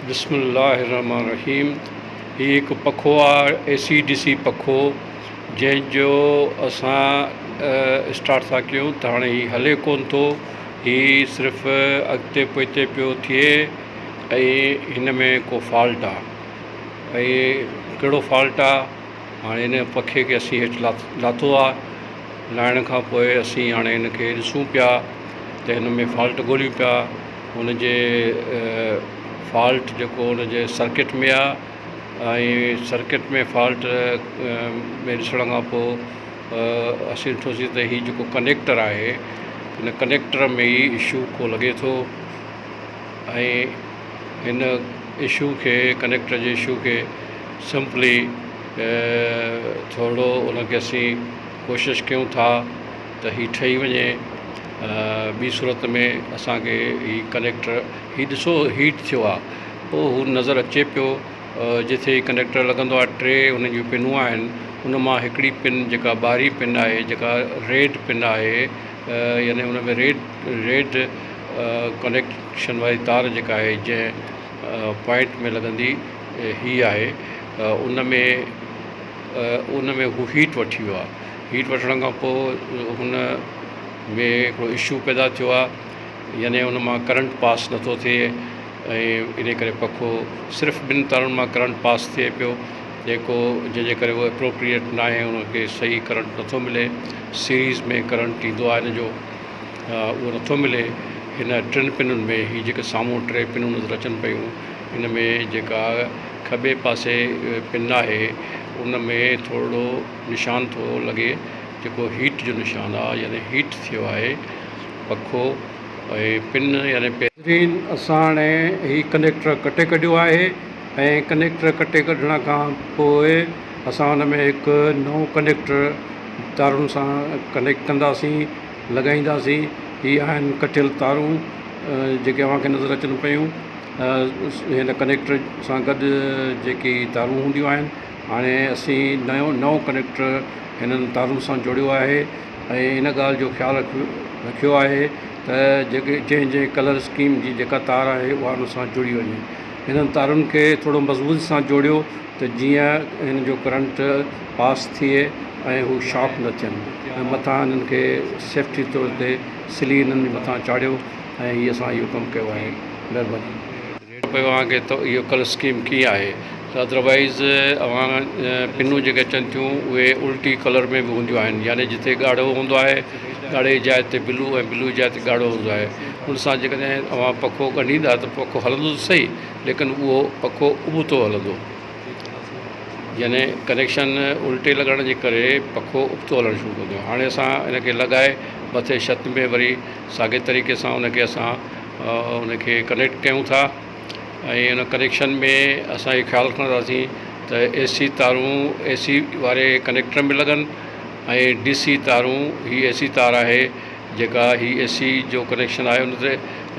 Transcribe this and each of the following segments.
بسم الله الرحمٰن الرحيم هي هڪ پکو آ اي سي ڊي سي پکو جنهن جو اسان اسٽارٽ ٿا ڪيون ته هاڻي هي هلي ڪون ٿو هي صرف اڳتي پوئتي پيو ٿئي ۽ هن ۾ ڪو فالٽ آ ۽ ڪهڙو فالٽ آ هاڻي هن پکي کي اسين هيٺ لاٿو آ لاهڻ کان پوء اسين هاڻي هن کي ڏسون پيا ته هن ۾ فالٽ ڳوليون پيا ان جي فالٽ جيڪو ان جي سرڪٽ ۾ آ ۽ سرڪٽ ۾ فالٽ ۾ ڏسڻ کان پوء اسين ڏٺوسين ته هي جيڪو ڪنيڪٽر آهي هن ڪنيڪٽر ۾ ئي اشو ڪو لڳي ٿو ۽ هن اشو کي ڪنيڪٽر جي اشو کي سمپلي ٿورو ان کي اسين ڪوشش ڪيون ٿا ته هي ٺهي وڃي ٻي صورت ۾ اسان کي هي ڪنيڪٽر هي ڏسو هيٽ ٿيو آ پوء هو نظر اچي پيو جتي هي ڪنيڪٽر لڳندو آ ٽي ان جون پنون آهن ان مان هڪڙي پن جيڪا ٻاهرين پن آهي جيڪا ريڊ پن آهي يعني ان ۾ ريڊ ريڊ ڪنيڪشن واري تار جيڪا آهي جنهن پوائنٽ ۾ لڳندي هي آهي ان ۾ ان ۾ هو هيٽ وٺي ويو آ هيٽ وٺڻ کان پوء هن ۾ هڪڙو اشو پيدا ٿيو آهي يعني ان مان ڪرنٽ پاس نٿو ٿئي ۽ ان ڪري پکو صرف ٻن تارن مان ڪرنٽ پاس ٿئي پيو جيڪو جنهن جي ڪري اهو اپروپريٽ ناهي ان کي صحيح ڪرنٽ نٿو ملي سيريز ۾ ڪرنٽ ايندو آهي ان جو اهو نٿو ملي هن ٽن پنن ۾ هي جيڪي سامهون ٽي پنون نظر اچن پيون ان ۾ جيڪا کٻي پاسي پن آهي ان ۾ ٿورڙو نشان ٿو لڳي جيڪو هيٽ جو نشان آ يعني هيٽ ٿيو آهي پکو ۽ پن يعني پي. ناظرين اسان هاڻي هي ڪنيڪٽر ڪٽي ڪڍيو آهي ۽ ڪنيڪٽر ڪٽي ڪڍڻ کان پوء اسان ان ۾ هڪ نئون ڪنيڪٽر تارن سان ڪنيڪٽ ڪنداسين لڳائينداسين هي آهن ڪٽيل تارون جيڪي اوهان کي نظر اچن پيون هن ڪنيڪٽر سان گڏ جيڪي تارون هونديون آهن هاڻي اسين نيو نئون ڪنيڪٽر هنن تارن سان جوڙيو آهي ۽ ان ڳالهه جو خيال رکيو آهي ته جيڪي جنهن جنهن ڪلر اسڪيم جي جيڪا تار آهي اها ان سان جڙي وڃي. هنن تارن کي ٿورو مضبوطي سان جوڙيو ته جيئن هن جو ڪرنٽ پاس ٿئي ۽ هو شاڪ نه ٿين ۽ مٿان هنن کي سيفٽي طور تي سلي هنن جي مٿان چاڙهيو ۽ هي اسان اهو ڪم ڪيو آهي. مهرباني. ريٽ پيو اوهان کي ته اهو ڪلر اسڪيم ڪيئن آهي ته ادروائيز اوهان پنون جيڪي اچن ٿيون اهي الٽي ڪلر ۾ به هونديون آهن يعني جتي ڳاڙهو هوندو آهي ڳاڙهي جي جاء تي بلو ۽ بلو جي جاء تي ڳاڙهو هوندو آهي ان سان جيڪڏهن اوهان پکو ڳنڍيندا ته پکو هلندو ته صحيح ليڪن اهو پکو ابتو هلندو يعني ڪنيڪشن الٽي لڳڻ جي ڪري پکو ابتو هلڻ شروع ڪندو هاڻي اسان ان کي لڳائي مٿي ڇت ۾ وري ساڳي طريقي سان ان کي اسان ان کي ڪنيڪٽ ڪيون ٿا ۽ ان ڪنيڪشن ۾ اسان اهو خيال رکنداسين ته اي سي تارون اي سي واري ڪنيڪٽر ۾ لڳن ۽ ڊي سي تارون هي اي سي تار آهي جيڪا هي اي سي جو ڪنيڪشن آهي ان تي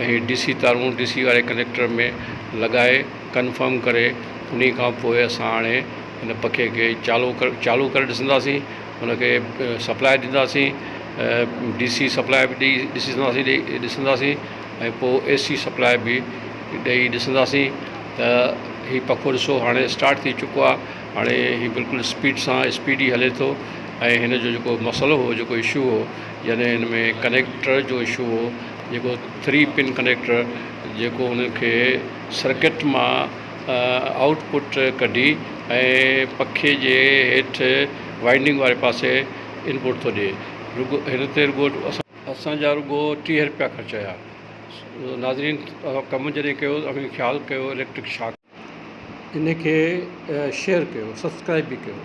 ۽ ڊي سي تارون ڊي سي واري ڪنيڪٽر ۾ لڳائي ڪنفرم ڪري انهي کان پوء اسان هاڻي ان پکي کي چالو چالو ڪري ڏسنداسين ان کي سپلاء ڏينداسين ڊي سي سپلاء به ڏئي ڏسنداسين ڏئي ڏسنداسين ۽ پوء اي سي سپلاء به ڏئي ڏسنداسين ته هي پکو ڏسو هاڻي اسٽارٽ ٿي چڪو آهي هاڻي هي بلڪل اسپيڊ سان اسپيڊ ئي هلي ٿو ۽ هن جو جيڪو مسئلو هو جيڪو اشو هو يعني هن ۾ ڪنيڪٽر جو اشو هو جيڪو ٿري پن ڪنيڪٽر جيڪو هن کي سرڪٽ مان آئوٽ پٽ ڪڍي ۽ پکي جي هيٺ وائنڊنگ واري پاسي انپوٽ ٿو ڏئي رڳو هن تي رڳو اسان جا رڳو 30 رپيا خرچ آيا ناظرين ڪم جڏهن ڪيو اوهين خيال ڪيو اليڪٽرڪ شاڪ. ان کي شيئر ڪيو سبسڪرائب به ڪيو.